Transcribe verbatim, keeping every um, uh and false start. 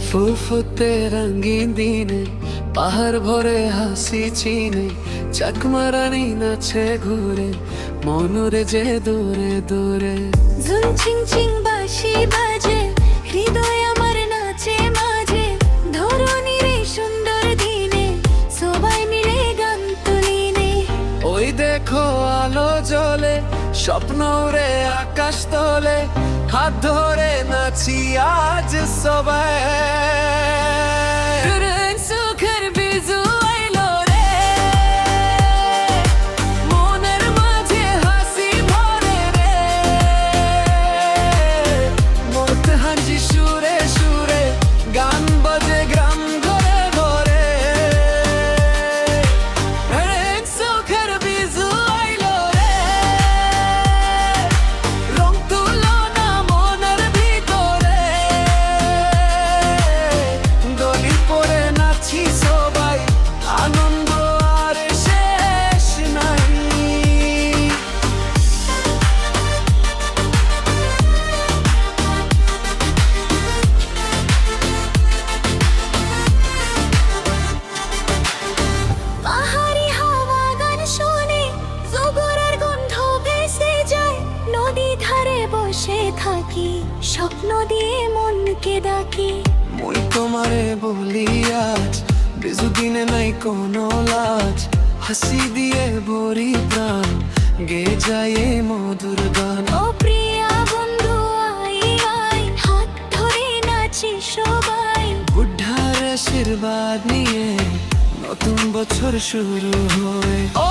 ফুল ফুটে রঙিন দিনে, পাহাড় ভরে হাসি চিনে, চাকমা রানী নাচে ঘুরে, মন উড়ে যে দূরে দূরে। ঝুন ঝিং ঝিং বাঁশি বাজে, হৃদয় আমার নাচে মাঝে, ধরণীর এই সুন্দর দিনে, সবাই মিলে গান তুলিনে। ওই দেখো আলো জ্বলে, স্বপ্ন উড়ে আকাশ তলে, হাত ধরে নাচি আজ সবাই। রং সুখর বিজু আইলো রে, মনের মাঝে হাসি ভরে রে, মত হাসি সুরে সুরে, গান বাজে গ্রাম ঘরে ঘরে। রং সুখর বিজু আইলো রে, রং তুলো না মনের ভিতরে। দোলি পরে নাচি সবাই, আনন্দ আর শেষ নাই। পাহাড়ি হাওয়া গান শুনে, জোহরার গন্ধ ভেসে যায়, নদী ধারে বসে থাকি, স্বপ্ন দিয়ে মনকে ডাকি। মুই তোমারে বলি আজ, বিজু দিনে নাই কোনো লাজ, হাসি দিয়ে ভরি প্রাণ, গেয়ে যায় এই মধুর গান। ও প্রিয়া বন্ধু, আয় আয়, হাত ধরে নাচি সবাই। বুদ্ধার আশীর্বাদ নিয়ে নতুন বছর শুরু হয়। ও